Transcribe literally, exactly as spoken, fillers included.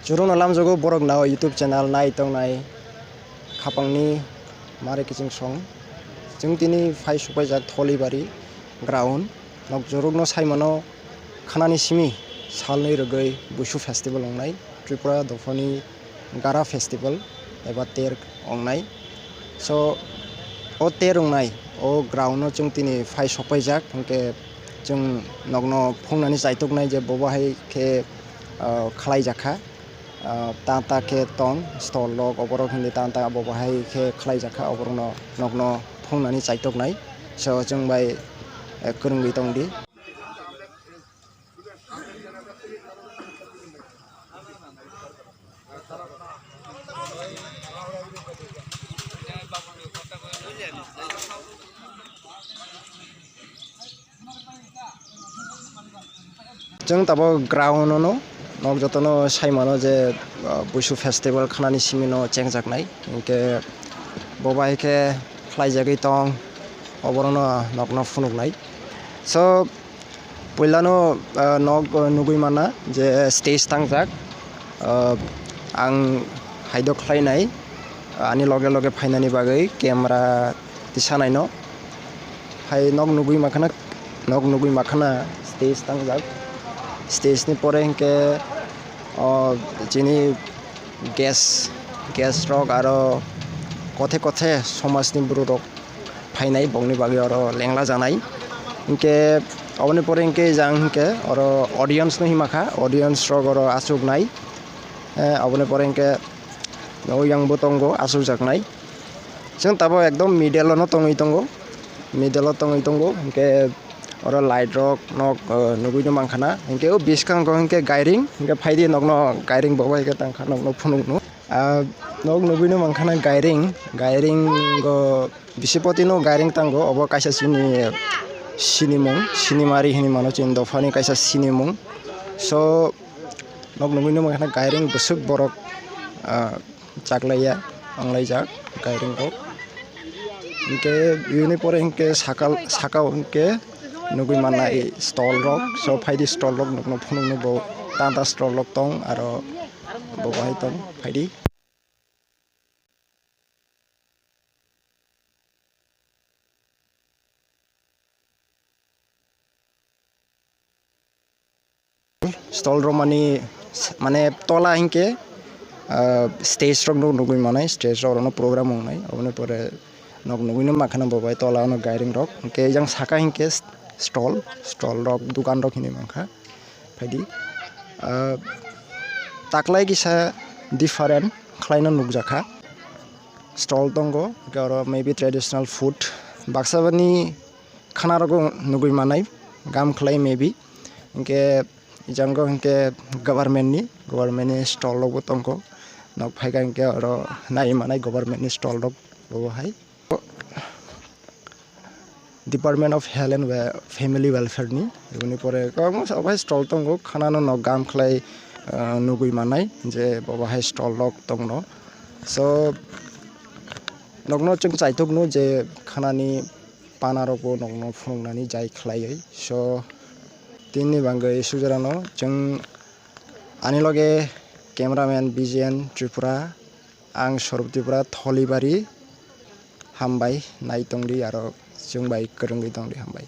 Chwrwngno lamjago borok nao YouTube channel nai tongnai khapangni mare kiching song. Chwng tini phai sokpaijak Tholibari ground. Nok chwrwngno saimano khanani simi salnwi rwgwi Busu festival wngnai, Tripura dophani Gara festival eba ter wngnai. So, o ter wngnai, o ground-o chwng tini phai sokpaijak, hwnkhe chwng nokno phungnani chaituknai je bobo hai khe, ah, khlaijakha. Ah, ta ta khe tong, stall rok, oborok hindi ta ta bobo hai khe khlaijakha, oborokno nokno phungnani chaituknai. So, chwng bai, eh, kwrwngwi tongdi. Chwng tabuk ground-o no nok jotono sai mano je, ah, Busu festival khanani simi no chengjaknai, hinkhe bo bai khe khlaijagwi tong, oborokno nokno phunuknai. So, puilano, ah, nok, ah, nugwi manna je stage tangjak, ah, ang haidok khlainai, ani loge loge phainani bagwi camera tisanaino. Hai nok nugwi makhana, nok nugwi makhana stage tangjak. Stage ni pore hinkhe o chini guest, guest rok aro kothe kothe somaj ni borok rok phainai, bokni bagwi oro lengla janai. Hinkhe oboni pore hinkhe jang hinkhe oro audience no himakha, audience rok oro achuknai. Eh, oboni pore hinkhe o yang bo tongo achukjaknai. Chwng tabuk ekdom middle o no tongwi tongo, middle o tongwi tongo, hinkhe oro light rok nok, eh, nugwi no mankha na, hinkhe o bwskango hinkhe gairing, hinkhe phaidi nokno gairing bo bai khe tangkha nokno phunukno. Ah, nok nugwi no mankha na gairing, gairing o bisipoti no gairing tango, obo kaisa chini sinimung, sinimari hinwi mano chini dophani kaisa sinimung. So, nok nugwi no mankha na gairing bwswk borok, ah, chaklaiya wnglaijak gairing rok. Hinkhe bini pore hinkhe sakal, sakao hinkhe nugwi mannai stall rok. So phaidi stall rok nokno phunukno bo tanta stall rok tong aro bo bahai tong phaidi. Stall rok mani, mane tola hinkhe, ah, stage rok no nugwi manai, stage rok no program wngnai, oboni pore nok nugwi no mankha na bo bai tola no gairing rok, hinkhe yang saka hinkhe stall, stall rok dukan rok hinwi mankha. Phaidi, ah, taklai kisa different khlaino nukjakha. Stall tongo, hinkhe oro maybe traditional food, baksa bani khana rokbo nugwi manai, gam khlai maybe. Hinkhe jango hinkhe government ni, government ni stall rokbo tongo. Nok phaikha hinkhe oro nai manai government ni stall rok bo hai. Department of Health and We-, Family Welfare ni, eboni pore kwbangma sa-, obo hai stall tongo, khana no nok gam khlai, ah, nugwi manai je bo bahai stall rok tongno. So, nokno chwng chaitok no je khana ni pana rok bo nokno phunuknani jai khlaiwi. So, tini bagwi sujarano chwng ani loge cameraman B J N Tripura, ang Sorop Tripura, Tholibari, hambai, nai tongdi aro chwng bai kwrwngwi tongdi, hambai.